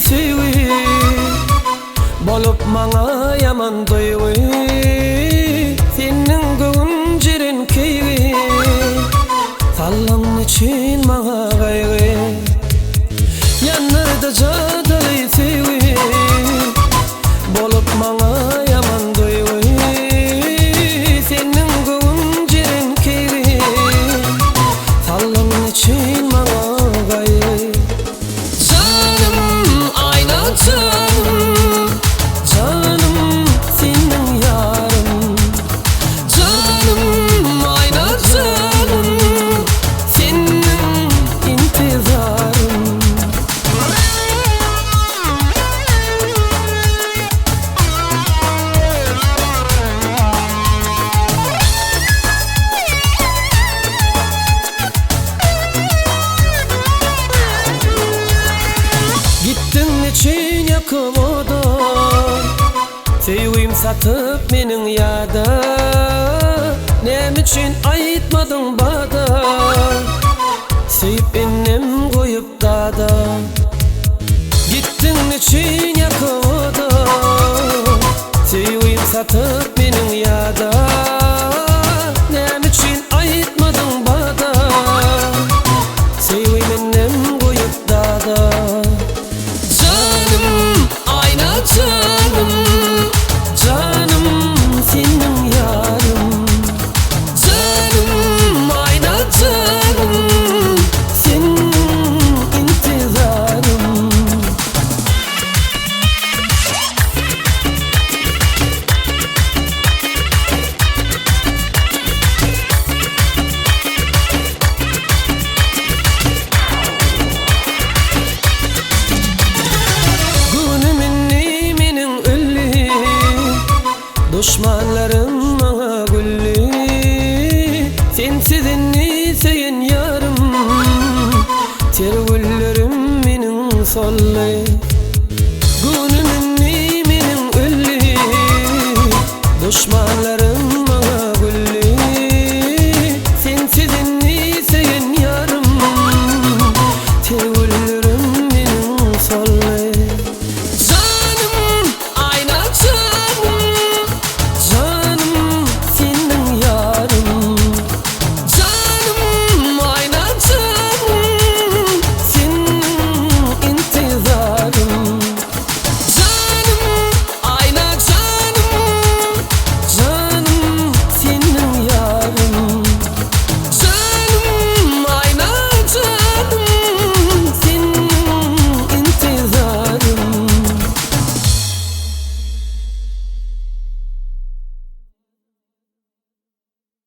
söýgi Bolup maňa ýaman duýgy Seniň göwün jeren keýgi Sallaň üçin maňa gaýgy Ýandyrdy jadyly söýgi Bolup maňa ýaman duýgy Seniň göwün jeren keýgi Sallaň üçin maňa gaýgy Janym, aýna janym Janym, seniň ýarym Janym, aýna janym Seniň intizarym. Gitdiň neçün ýakyp oda, Söýgim satyp meniň ýada, Näme üçin aýtmadyň bada, Söýüp indem goýup dada. Gitdiň neçün ýakyp oda, Söýgim satyp meniň ýada, Näme üçin aýtmadyň bada, Söýgim indem goýup dada. Janym, aýna janym, Janym, seniň ýarym. Janym, aýna janym, Seniň intizarym. Göwnüm indi meniň öldi, Duşmanlarym maňa güldi. Sensiz indi söýen ýarym, Ter güllerim meniň soldy. Göwnüm indi meniň öldi, Duşmanlarym.